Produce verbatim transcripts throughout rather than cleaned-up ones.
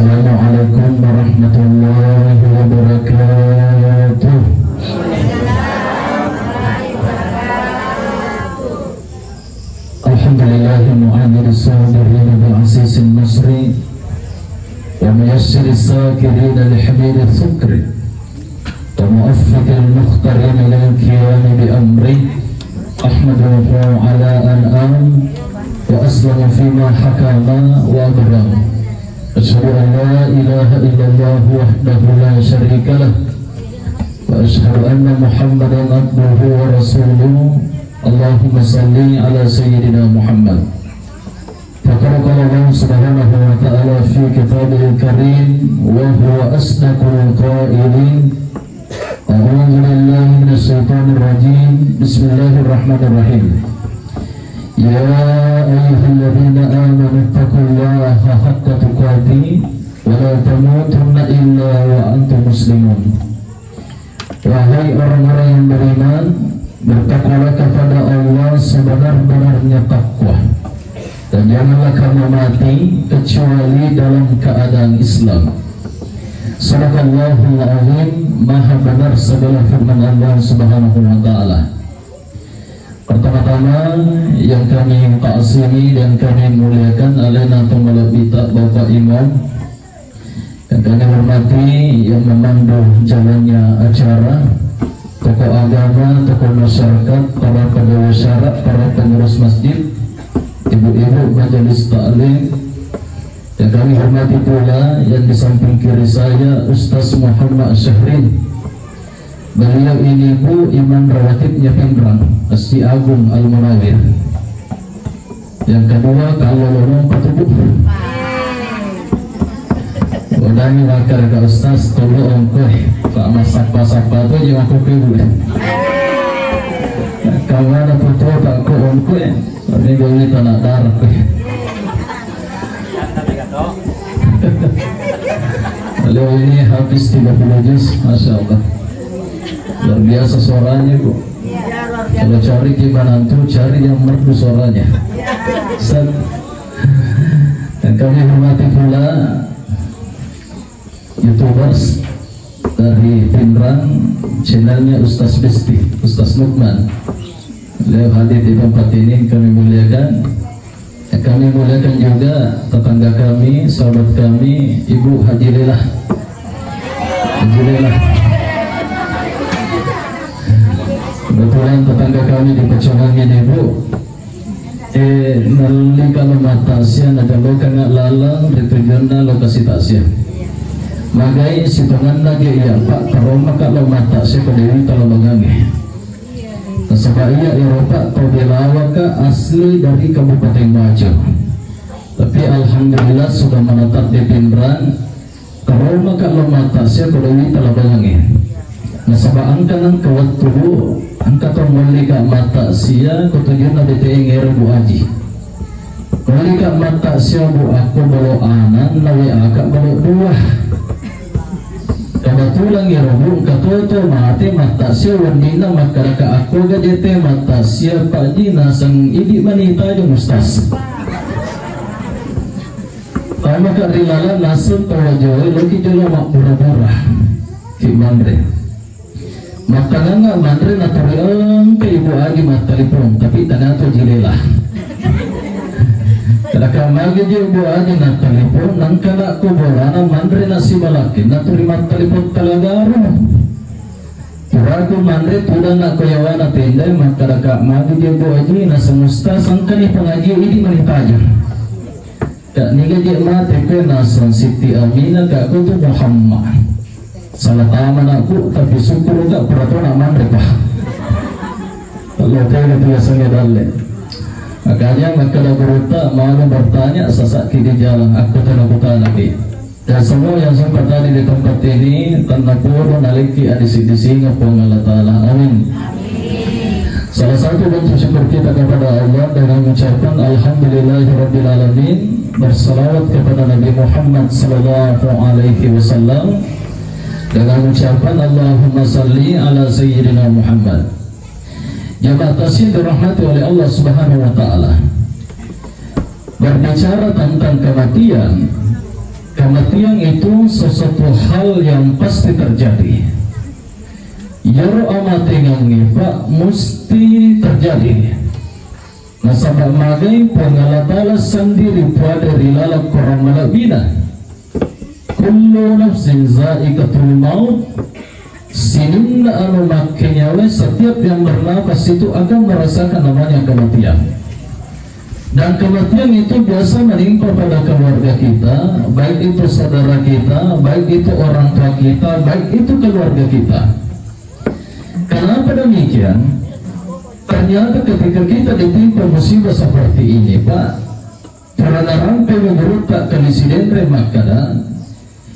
السلام عليكم ورحمة الله وبركاته. الحمد لله معيد الصابرين بالعزيز النصر وميسر الساكرين لحميد الثكر وموفق المختارين للقيام بأمره، أحمده على أنعام وأسلم فيما حكم وأبرم. أشهد أن لا إله إلا الله وحده لا شريك له، وأشهد أن محمدا عبده ورسوله. اللهم صل على سيدنا محمد. فقد قال الله سبحانه وتعالى في كتابه الكريم، وهو أصدق القائلين: أعوذ بالله من الشيطان الرجيم. بسم الله الرحمن الرحيم. يا أيها الذين آمنوا اتقوا الله حق تقاته ولا تموتن إلا وأنتم مسلمون. Wahai orang-orang yang beriman, bertakwalah kepada Allah sebenar-benarnya takwa, dan janganlah kamu mati kecuali dalam keadaan Islam. Sadaqallahul Azim, maha benar segala firman Allah Subhanahu wa Ta'ala. Pertama-tama yang kami ta'zimi dan kami muliakan, alena to malebbita Bapak Imam, yang kami hormati yang memandu jalannya acara, tokoh agama, tokoh masyarakat, para pegawai syara, para pengurus masjid, ibu-ibu majelis taklim, yang kami hormati pula yang di samping kiri saya, Ustaz Muhammad Syahrin. Beliau ini, Bu, imam rawatibnya Pinrang, Masjid Agung Al Munawir. Yang kedua, kalau lolong patubu. Udah nih, maka ada Ustaz, tolong ongkoh. Tak masak-masak batu aja aku ke, Bu. Kamu ada foto tak kok ongkoh? Tapi gue ini tanah darah, kok. Beliau ini hafiz tiga puluh juz, Masya Allah. Luar biasa suaranya, Bu. Kalau cari gimana tuh, cari yang merdu suaranya. Set. Dan kami hormati pula YouTubers dari Pinrang, channelnya Ustaz Besti, Ustaz Lukman. Beliau hadir di tempat ini, kami muliakan. Kami muliakan juga tetangga kami, sahabat kami, Ibu Haji Lelah. Haji Lelah. Kebetulan tetangga kami di Pecongang ini, Bu. Eh, nalli kalau mata sia, najalokanga laleng ri tujuanna lokasi taksia. Magai sitonganna ge iya, Pak, taromaka lo mata sia ko Dewi Talabangange. Nasaba iya, ero, Pak, tau Belawa ka, asli dari Kabupaten Wajo. Tapi alhamdulillah sudah menetap di Pinrang. Taromaka lo mata sia ko Dewi Talabangange. Nasaba engka nengka wettu, Bu, engka to mollika mata sia ko tujuanna B T N ero, Bu Aji. Mollika mata sia, Bu, akko balo anang, na W A ka balo dua. Kebetulan ero, Bu, engka toto mate mata sia, wenninna makkedaka akko ga jete mata sia, Pak Ji, naseng idi mani tajeng, Ustaz. Tamaka ri laleng naseng tau Wajoe, loki jolo mabbura-bura ki manre. Mattangangnga manre, naturi engka Ibu Aji mattelepon, tapi tania to Haji Lelah. Kada ka magi je Ibu Aji nattelepon, nangka nakko bolana manre nasi balakke, naturi mattelepon Talagaru. Puraku manre, tudang nakko yawana tenda, makkadaka magi je Ibu Aji, naseng Ustaz engkani pengajian, idi mani tajeng. Kak, niga je mate, kue naseng Siti Aminah, kak, kue tu Muhammad. Salah tama nakku, tapi syukur kak, pura to nak manre, Pak. Allah tega tu biasanya dalle. Makanya makkada gurutta, malu bertanya, sasakki di jalan, aku tena kutana ki. Dan semua yang sempat hadir di tempat ini, tennapodo nalekki adisi-disingeng Puang Allah Ta'ala. Amin. Salah satu bentuk syukur kita kepada Allah dengan ucapan Alhamdulillahirabbil alamin, bersalawat kepada Nabi Muhammad sallallahu alaihi wasallam dengan ucapan Allahumma salli ala sayyidina Muhammad. Jamaah takziah dirahmati oleh Allah Subhanahu wa Ta'ala. Berbicara tentang kematian, Kematian itu sesuatu hal yang pasti terjadi. Iyaro amatengengnge, Pak, mesti terjadi. Nasaba magai Puang Allah Ta'ala sendiri puada ri laleng Korang malebbina. Kullu nafsin za'iqatul maut. Sininna anu makkenyawa, setiap yang bernapas itu akan merasakan namanya kematian. Dan kematian itu biasa menimpa pada keluarga kita, baik itu saudara kita, baik itu orang tua kita, baik itu keluarga kita. Kenapa demikian? Ternyata ketika kita ditimpa musibah seperti ini, Pak, pura narampe gurutta Kali Sidenreng makkada,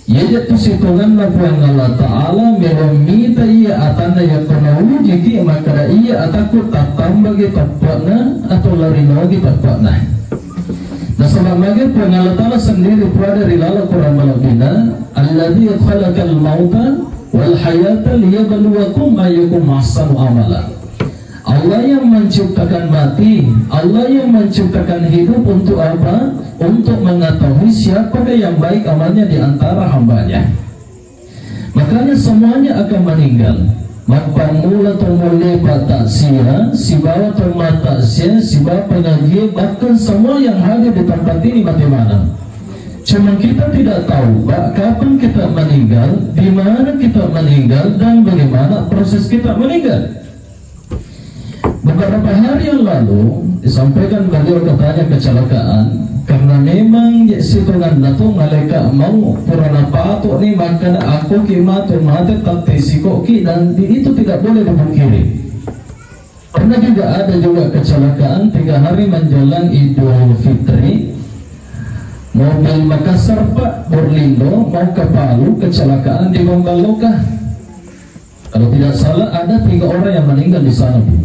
iyaja tu sitonganna Puang Allah Ta'ala, melo mita iya atanna yakko naujiki, makkada iya atakku tattambagi teppe'na atau larinogi teppe'na. Nasaba magi Puang Allah Ta'ala sendiri puada ri laleng Korang malebbina, "Alladzi khalaqal mauta wal hayata liyabluwakum ayyukum ahsanu amala." Allah yang menciptakan mati, Allah yang menciptakan hidup untuk apa? Untuk mengetahui siapakah yang baik amalnya di antara hambanya. Makanya semuanya akan meninggal. Mappammula to mulle pattaksia, sibawa to mattaksia, sibawa pengajian, bahkan semua yang hadir di tempat ini mati maneng. Cuma kita tidak tahu, Pak, kapan kita meninggal, di mana kita meninggal, dan bagaimana proses kita meninggal. Beberapa hari yang lalu disampaikan beliau katanya kecelakaan karena memang je sitonganna tu malaika mau pura napatoni makkada akko ki matu mate tette sikoki dan di-, itu tidak boleh dipungkiri. Pernah juga ada juga kecelakaan tiga hari menjelang Idul Fitri, mobil Makassar, Pak, Borlindo mau ke Palu, kecelakaan di Bamballoka. Kalau tidak salah ada tiga orang yang meninggal di sana, Bu.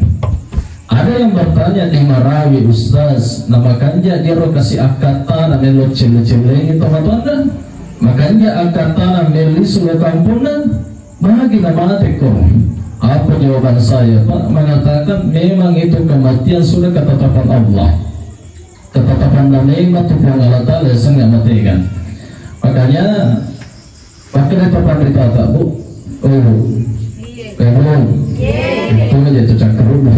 Ada yang bertanya di Marawi, "Ustaz, namakanja jero kasi akkattana mello celle-cellengi tomatoanna? Makanja akkattana melli sulo kampungna? Magi namateko?" Apa jawaban saya, Pak? Mengatakan memang itu kematian sudah ketetapan Allah. Ketetapan memang tu Puang Allah Ta'ala yang sangat matega. Makanya Makkeda to panritata, Bu. Oh, Bu. Eh, Bu. Itu aja tu cakkeru, Bu.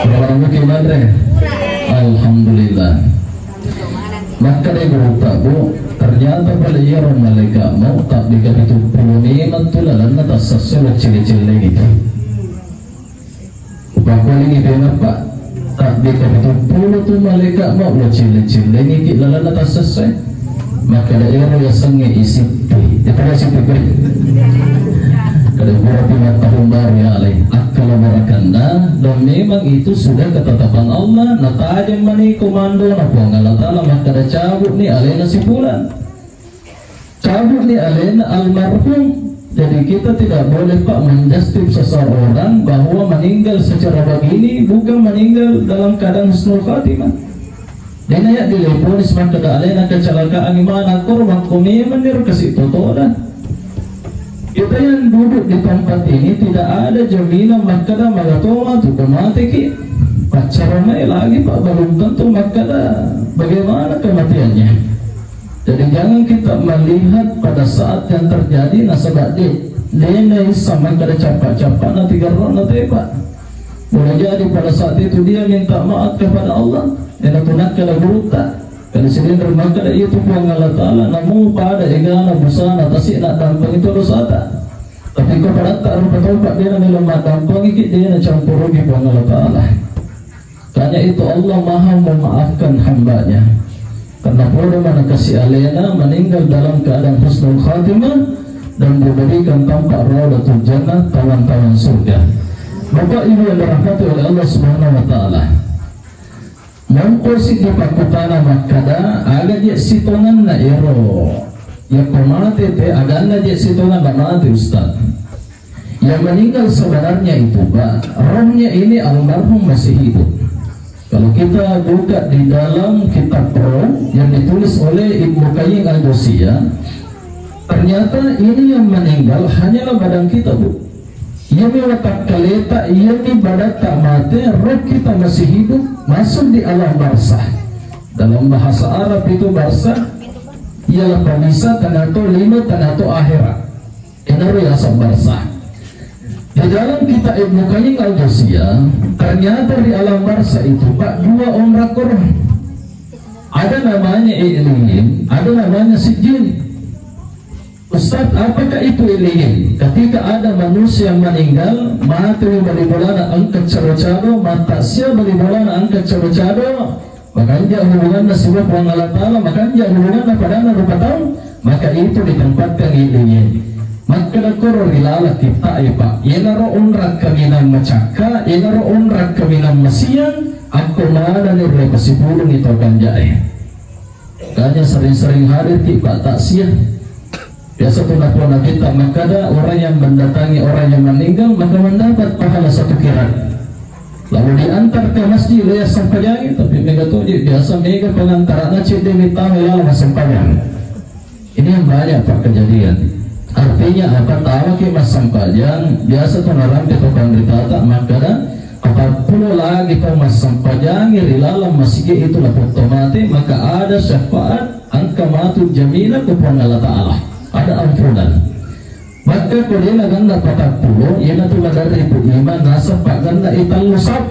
Orang-orang mungkin madre. Alhamdulillah. Makkeda gurutta, Bu, ternyata pale iyaro malaika mau tabbika pitu puluh lima tu lalenna tassesse celle-celle itu. Upakkulingi penappa, tabbika pitu puluh tu malaika mau lo celle-cellengiki lalenna tassesse. Makkeda ero yasengnge isippi. Itu isippi, Bu. Kada pura pi mattahun baru ya alai. Akkala barakanna, dan memang itu sudah ketetapan Allah. Natajeng mani komando na Puang Allah Ta'ala makkeda cabut ni alena sipulan. Cabut ni alena almarhum. Jadi kita tidak boleh, Pak, menjustif seseorang bahwa meninggal secara begini bukan meninggal dalam keadaan husnul khatimah. Dena ya dileponis makkeda alena kecelakaan, mana korban ko memang niro kasi totoda. Kita yang duduk di tempat ini tidak ada jaminan makkeda magatoma tu ko mateki. Paccarana lagi, Pak, belum tentu makkeda bagaimana kematiannya. Jadi jangan kita melihat pada saat yang terjadi nasaba de, dena issa makkeda cappa-cappa na tiga rona tepa. Boleh jadi pada saat itu dia minta maaf kepada Allah. Ena tu nakkeda gurutta. Kada sedeng makkeda iya tu Puang Allah Ta'ala namu pada egana busana tasi na dampeng itu dosata. Tapi ko padatta rupa topa dena melo maddampengiki dena campuruki Puang Allah Ta'ala. Karena itu Allah Maha memaafkan hambanya. Karena podo mana kasih alena meninggal dalam keadaan husnul khatimah dan diberikan tempat raudatul jannah, taman-taman surga. Bapak Ibu yang dirahmati oleh Allah Subhanahu wa Ta'ala. Mongko siddi pakkutana makkada, aga je sitonganna ero? Yakko mate te, aganna je sitonganna mate, Ustaz? Yang meninggal sebenarnya itu, Pak, rohnya ini almarhum masih hidup. Kalau kita buka di dalam kitab Roh yang ditulis oleh Ibnu Qayyim Al-Jauziyah, ternyata ini yang meninggal hanyalah badan kita, Bu. Iyami watakkaleta, iyami badatta mate, roh kita masih hidup, masuk di alam barzah. Dalam bahasa Arab itu barzah, Ialah pamisa tanato lino tanato akhirat. Enaro yaseng barzah. Di dalam kitab Ibnu Qayyim Al-Jauziyah, ternyata di alam barzah itu, Pak, dua onrak koro. Ada namanya illiyin, ada namanya sijjin. Ustaz, apakah itu illiyin? Ketika ada manusia meninggal, mati bali bolana engka cado-cado, mata sia bali bolana engka cado-cado, makanja hubunganna sibawa Puang Allah Ta'ala, makanja hubunganna padanna rupa tau, maka itu ditempatkan illiyin. Makkeda koro ri laleng kitta'e, Pak, iyanaro onrak kaminang macakka, iyanaro onrak kaminang masiang, akko manani ri pasipulungi tau kanja'e. Makanya sering-sering hadir ki, Pak, takziah. Biasa tu napo Nabitta makkeda, orang yang mendatangi orang yang meninggal maka mendapat pahala satu kirat. Lalu diantar ke masjid, dia sempajangi, tapi mega toji, biasa mega pengantarana cedde mitama lama sempajang. Ini yang banyak, Pak, kejadian. Artinya apa? Tawa ki massempajang, biasa tu narampe tu panritata makkeda, apappulo lagi tau massempajangi ri laleng masigi itu lapetto mate, maka ada syafaat engka matu jaminan ku Puang Allah Ta'ala. Ada ampunan. Maka ko dena ganna patappulo, iyanatu maderri tu iman nasab pagganna i tallu sab.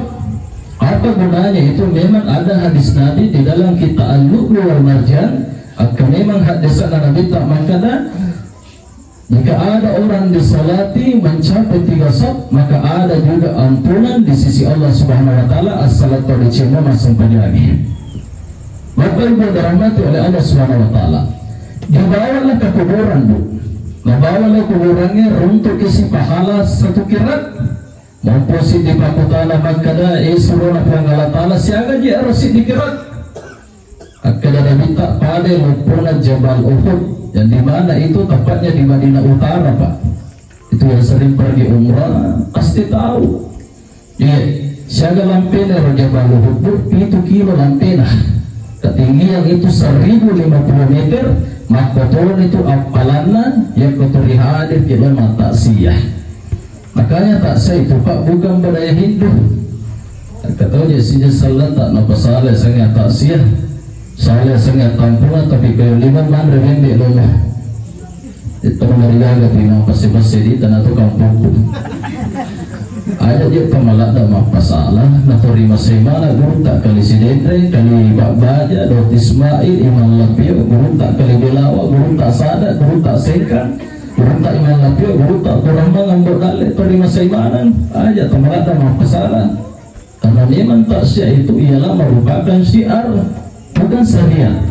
Apa gunanya itu? Memang ada hadis Nabi di dalam kitab Al-Lu'lu wal Marjan, akka memang hadisna Nabi tak makkeda, jika ada orang disalati mencapai tiga sab, maka ada juga ampunan di sisi Allah Subhanahu wa Ta'ala, asal atau dicemma massempajang. Bapak Ibu dirahmati oleh Allah Subhanahu wa Ta'ala. Dibawalah ke kuburan, Bu. Nabawalah kuburannya, runtuk isi pahala satu kirat. Moppo siddi pakkutana makkeda, eh, surona Puang Allah Ta'ala, siaga ji aro siddi kirat? Akkeda Nabitta, pada loppona Jabal Uhud, yang di mana itu tepatnya di Madinah Utara, Pak. Itu yang sering pergi umrah pasti tahu. Iya, siaga lampena ro Jabal Uhud, Bu, pitu kilo lampena. Ketinggian itu seribu lima puluh meter, makkotona itu appalanna, yakko tu rihadir ki lo mattaksiah. Makanya takziah itu, Pak, bukan budaya Hindu. Kata je sija salata, napa sala sanga takziah. Sala sanga tampungan, tapi kayu lima manre bembe lomo. Itu marigaga pinang pasti-pasti di tanah tu kampungku. Aja je pamaladda mappasala, natori masemana gurutta kali Sidenreng, kali Babbaja, Dot Ismail, Imam Lapio, gurutta kali Belawa, gurutta Sada, gurutta Sengkang, gurutta Imam Lapio, gurutta Kurambang, Ambo Dalle, tori masemana, aja pamaladda mappasala. Karena memang takziah itu ialah merupakan syiar, bukan syariat.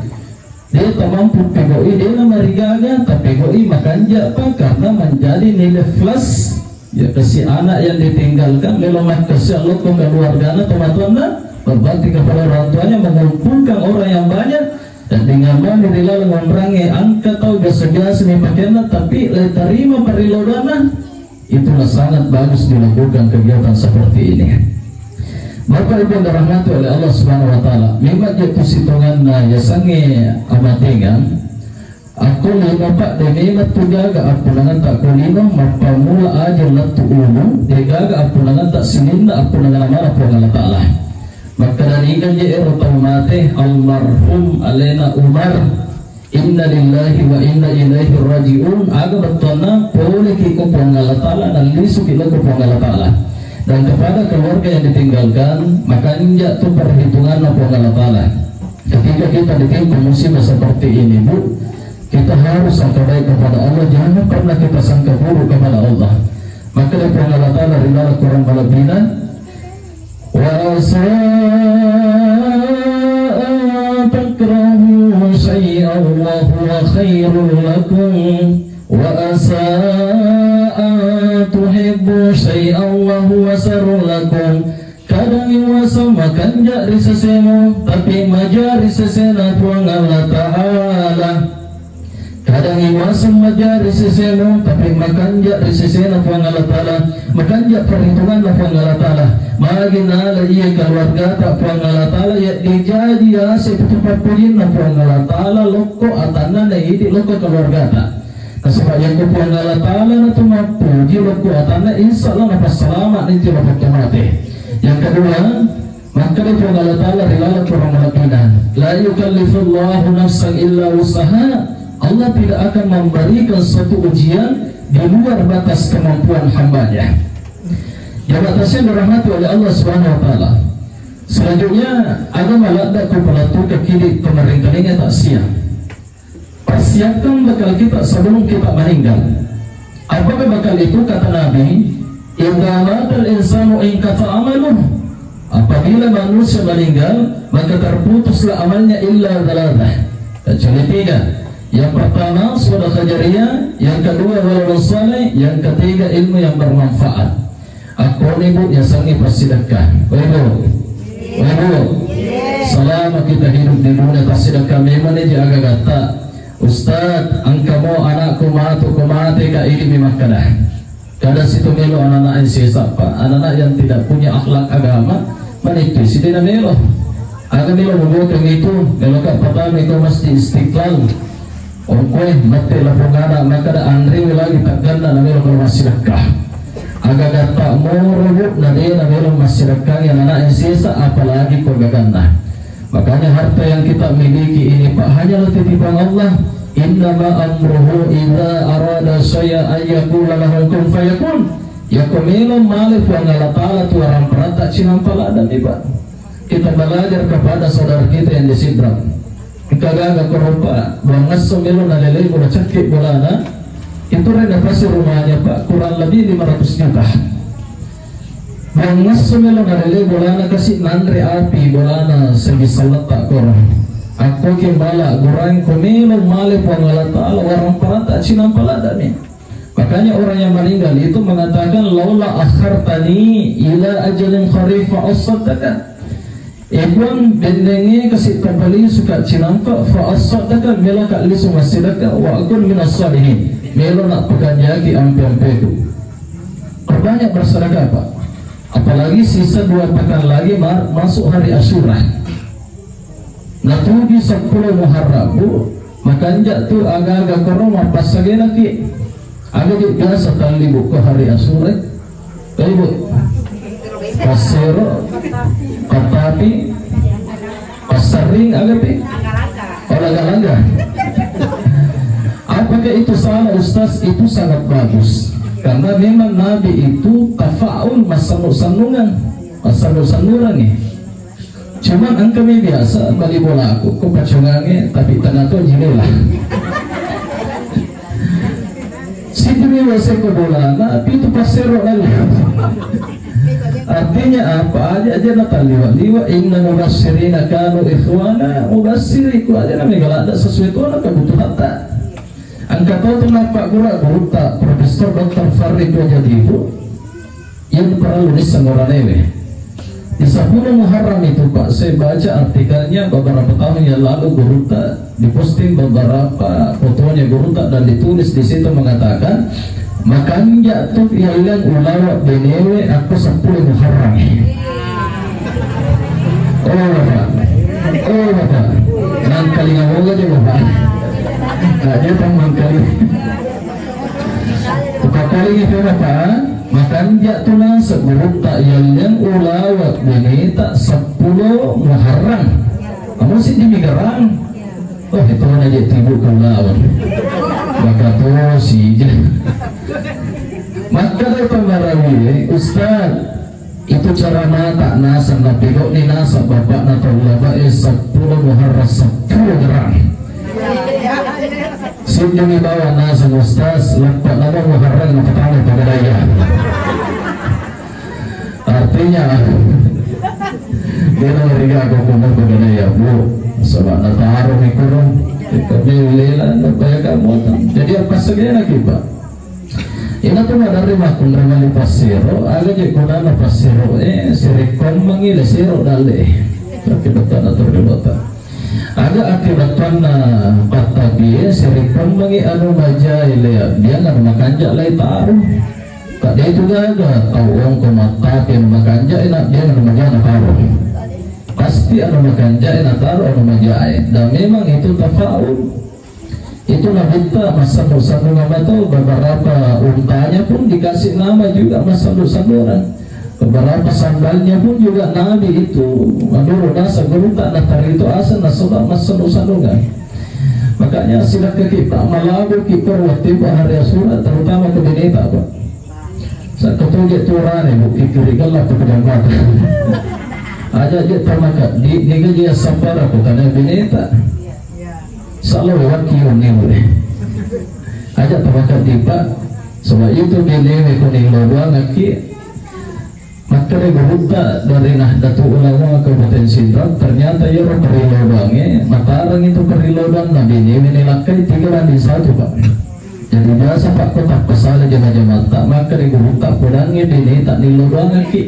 Dé' tamampu pegau'i, dé' namarigaga, tapegau'i makanja'pa karena menjadi nilai plus. Ya, kasi anak yang ditinggalkan, melo makkasiang lokko keluargana, tomatoanna, berbakti kepada orang tuanya, mengumpulkan orang yang banyak, dan dengan mani ri laleng onrangnge engka tau biasa-biasa ni pakeanna, tapi le tarima parelloanna, itulah sangat bagus dilakukan kegiatan seperti ini. Bapak Ibu yang dirahmati oleh Allah Subhanahu wa Ta'ala, memang je tu sitonganna yasengnge amatengan, akko lino, Pak, de' memang tu gaga appunanganta ko lino, mappamula aja lettu ulu, de' gaga appunanganta sininna appunanganna mala Puang Allah Ta'ala. Makkeda niga je ero tau mate, almarhum alena Umar. Inna lillahi wa inna ilaihi raji'un. Aga bettuanna, poleki ko Puang Allah Ta'ala, nallisuki lao ko Puang Allah Ta'ala. Dan kepada keluarga yang ditinggalkan, makanja tu perhitunganna Puang Allah Ta'ala. Ketika kita ditimpa musibah seperti ini, Bu, kita harus sangka baik kepada Allah, jangan pernah kita sangka buruk kepada Allah. Makkeda Puang Allah Ta'ala ri laleng Quran malebbina, وعسى أن تكرهوا شيئا وهو خير لكم، وعسى أن تحبوا شيئا وهو شر لكم. Kadang iwasa makanja ri sesemu, tapi maja ri sesena Puang Allah Ta'ala. Kadang iwaseng maja ri sesemu, tapi makanja ri sesena Puang Allah Ta'ala, makanja perhitunganna Puang Allah Ta'ala. Magi nala iya keluargata Puang Allah Ta'ala, ya dijaji ase putu pappujinna Puang Allah Ta'ala, lokko atanna na idi lokko keluargata. Nasaba yakko Puang Allah Ta'ala na tu mappuji lokko atanna, insya Allah napassalama ninti lokko mate. Yang kedua, Makkeda Puang Allah Ta'ala ri laleng Qur'an Madinah, "La yukallifullahu nafsan illa wus'aha." Allah tidak akan memberikan suatu ujian di luar batas kemampuan hambanya. Jamaah yang dirahmati oleh Allah Subhanahu wa Ta'ala. Selanjutnya, aga maladde ko palettukeng idi pemerintah ini tak siap. Persiapkan bekal kita sebelum kita meninggal. Apakah bekal itu? Kata Nabi, "Idza matal insanu inqata amaluh." Apabila manusia meninggal, maka terputuslah amalnya illa tsalatsa. Kecuali tiga. Yang pertama, sedekah jariyah, yang kedua, waladun saleh, yang ketiga, ilmu yang bermanfaat. Akkoni, Bu, yasengnge passidekka. Woi, Bu. Woi, Bu. Selama kita hidup di dunia, passidekka memang ni je agagatta. Ustaz, engka mo anakku matu ko mate ka, idi mi makkeda. Kada situ melo anak-anak yang sesa, Pak. Anak-anak yang tidak punya akhlak agama, manitu sidi na melo. Aga melo mubokeng itu, melo ka patama itu Masjid Istiqlal. Ongkoe mette lapong ana, makkeda anrewe lagi tagganna na melo ko massidekka. Agagatta moro, Bu, na de na melo massidekkangi anak-anak yang sesa, apalagi ko gaganna. Makanya harta yang kita miliki ini, Pak, hanyalah titipan Allah. Innama amruhu idza arada syai'an an yaqula lahu kun fayakun. Yakko melo male Puang Allah Ta'ala tu aramparatta cinampa ladde mi, Pak. Kita belajar kepada saudara kita yang di Sidrap. Engka gaga koropa, duangngesso melo nalelei bola cekke bolana. Itu rena pasti rumahnya, Pak, kurang lebih lima ratus juta. Duangngesso melo nalelei bolana, kasi nanre api bolana segi saletta koro. Akko ke bala gurang ko melo male Puang Allah Ta'ala, waramparatta cinampa ladde mi. Makanya orang yang meninggal itu mengatakan, "Laula akhartani ila ajalin qarib fa asaddaqa." E Puang, bennengnge kasi tapalisu ka cinampa, fa asaddaqa, melo ka lisu massidekka, wa akun minas salihin, melo na pakanjaki ampe-ampeku. Perbanyak bersedekah, Pak. Apalagi sisa dua pekan lagi ma-, masuk hari Asyura. Natuju seppulo Muharram, Bu, makanja tu aga-aga koro mappassagenaki. Aga je biasa talli, Bu, ko hari Asyura? Eh, Bu. Passero, pattapi, passerring, aga pi? Oh, langga-langga. Apakah itu salah, Ustaz? Itu sangat bagus. Karena memang Nabi itu tafaul, massennu-sennungan, massennu-sennungan nih. Cuma engka mi biasa bali bolaku, ko pacongangnge, tapi tengah tu jendela. Situ mi waseko bolana, pitu passero lali. Artinya apa? Aja, aja natalliwa-liwa, inna mubasyirina kanu ikhwana mubasyiri, ku aja nami galak ada sesuai tu anak kebutuhan tak. Engka to tu nappaggura gurutta, Profesor Doktor Farri Dua Jadibu. Yang perlu disenggorane we. Di seppulo Muharram itu, Pak, saya baca artikelnya beberapa tahun yang lalu, gurutta diposting beberapa fotonya gurutta dan ditulis di situ mengatakan, "Makanja tu yalleng ulawa benewe akko seppulo Muharram." Oh, Bapak. Oh, Bapak. Nangkalinga moga je, Bapak. Nah, dia pun mangkali. Upapalingi, Bapak. Makanja tu naseng gurutta yalleng ulawa beneta seppulo Muharram. Kamu sih di Migarang. Oh, itu mana je tibu ke ulawa. Baka tosi je. Maka dari pemarawi, Ustaz, itu cara mata naseng napigau ni naseng bapak na tau laba, eh, seppulo Muharram seppulo gerang. Sindungi bawa naseng Ustaz, leppa nama Muharram na pertama pada daya. Artinya, dia nama riga aku kuno pada daya, Bu. Sebab na taruh ni kurung, kita beli lah, na bayar kamu. Jadi apa segala kita? Ina tu maderri makkunrai mani passero, aga je gunana passero e, sirikkommengi le sero dalle. Tapi betana tu dewata. Aga akibattanna pattabi e, sirikkommengi anu majae le, dia anu makanja lai taru. Tak dia itu gaga, tau ongko mattapi anu makanja e, nak dia anu majae na taru. Pasti anu makanja e na taru anu majae. Dan memang itu tafaul. Itu Nabitta massennu-sennungan mato, beberapa untanya pun dikasih nama juga massennu-sennungan. Beberapa sandalnya pun juga Nabi itu, menurut nasa gurutta, natarito aseng nasaba massennu-sennungan. Makanya silakkaki, Pak, malaboki ko wettu, Pak, hari Asyura, terutama ke bineta, Pak. Sakko toje turane, Bu, kikiri gella tu pejabat. Aja je tamakaddi, niga je sabbara ko tana bineta. Salo wakki ni, Bu. Aja tamakaddi, Pak. Sebab itu binewe ko ni lo doang aki. Makkeda gurutta dari Nahdlatul Ulama Kabupaten Sidrap, ternyata iyaro perilobangnge, matareng itu perilobanna, binewe ni lakkai tiga banding satu, Pak. Jadi biasa, Pak, ko tappasala jama-jamatta, makkeda gurutta, podangnge bineta nillodoangekki.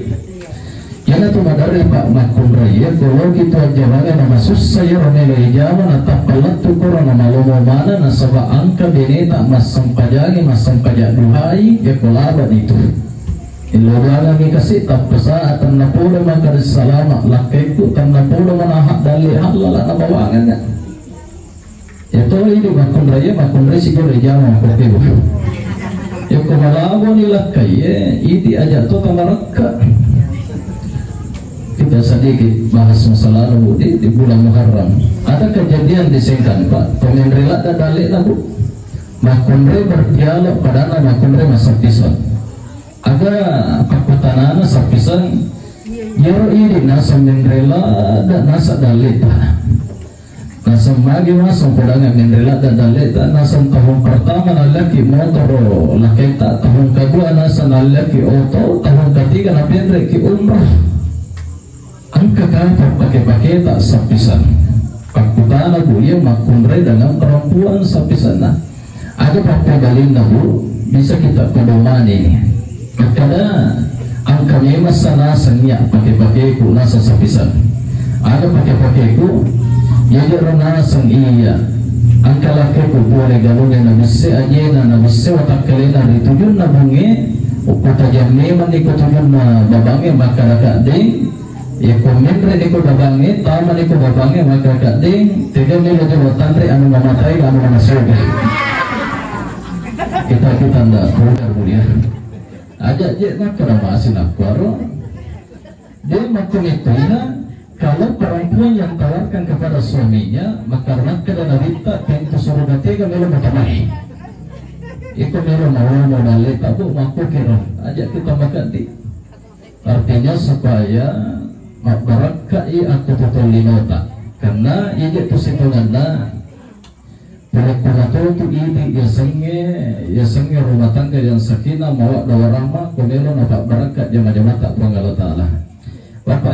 Iyanatu maderri, Pak, makkunraie, ko loki tu ajjamangeng namasussa iyaro melo ijama, natappa lettu koro namalomo maneng, nasaba engka bineta massempajangi, massempajang duhai, yakko laba nitu. Illodoangengmi kasi, tappa saat tennapodo makkeda salama, lakkaiku tennapodo manaha dalle hallala nabawangengnga. Yato idi makkunraie, makkunrai sigoro ijama makkokebu. Yakko malaboni lakkaie, idi aja to tamarakka. Kita sedikit bahas masalah, Bu, di, di bulan Muharram. Ada kejadian di Sengkan, Pak. Pemenri ladda dalle na, Bu. Makkunrai berdialog padana makkunrai massappiseng. Aga pakkutanana sappiseng, iyaro idi naseng menre ladda naseng dalleta. Naseng magi maseng podanga menre ladda dalleta, naseng tahun pertama nallaki motoro laketa, tahun kedua naseng nallaki oto, tahun ketiga napenreki umrah. Engka kata pake-paketa sappiseng. Pakkutana, Bu, iya makkunrai dengan perempuan sappisenna. Aga pappebalinna, Bu, bisa kita pedomani. Makkeda, engka memang sanaseng iya pake-pakeku nasa sappiseng. Aga pake-pakeku, iya jero naseng iya. Engka lakkeku pole galunna nabisse ajena, nabisse watakkalena ri tujunna bunge, utajang memang niko tujunna babange makkadaka deng, Iya, ko menre niko babangnge, tama niko babangnge, maka kaddeng, tega melo jolo tanre anu mamatai, anu manasoga. Kita, kita ndak keluar, Bu, ya. Aja je makkeda masi nakkuaro. Dia makkumittuina, kalau perempuan yang tawarkan kepada suaminya, maka makkeda Nabitta, pintu surga tega melo matamai. Iko melo mau modal leta, Bu, makkukiro. Aja kita makan di. Artinya supaya mabbarakkai akkututullinota. Karena ije tu sitonganna, pura-pura tu idi yasengnge, yasengnge rumah tangga yang sakinah mawaddah warahmah, ko melo napabbarakka jama-jamata Puang Allah Ta'ala. Bapak